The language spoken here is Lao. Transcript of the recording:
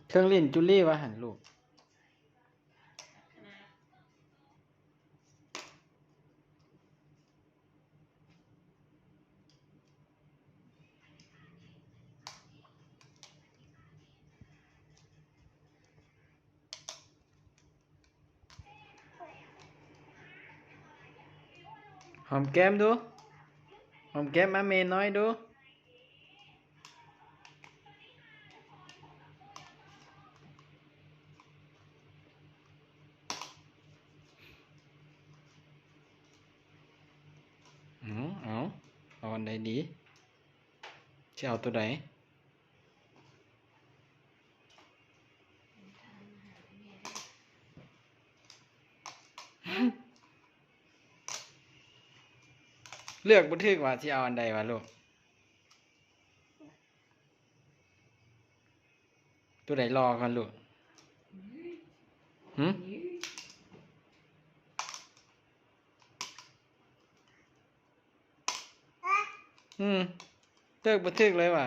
ເຄື່ອງຫຼິ້ນຈູລີວ່າຫັ້ນລູກ. ຫອມແກ້ມດູ ຫອມແກ້ມອາເມນ້ອຍດູ. ເອົາ ເອົາ ເອົາອັນໃດດີ? ຊິເອົາໂຕໃດ? ເລືອກບໍ່ຖືກວ່າຊິເອົາອັນໃດຫວາລູກ? ໂຕໃດຫຼໍ່ກວ່າລູກ? ຫຶ? ອືມ ເລືອກບໍ່ຖືກເລີຍຫວາ.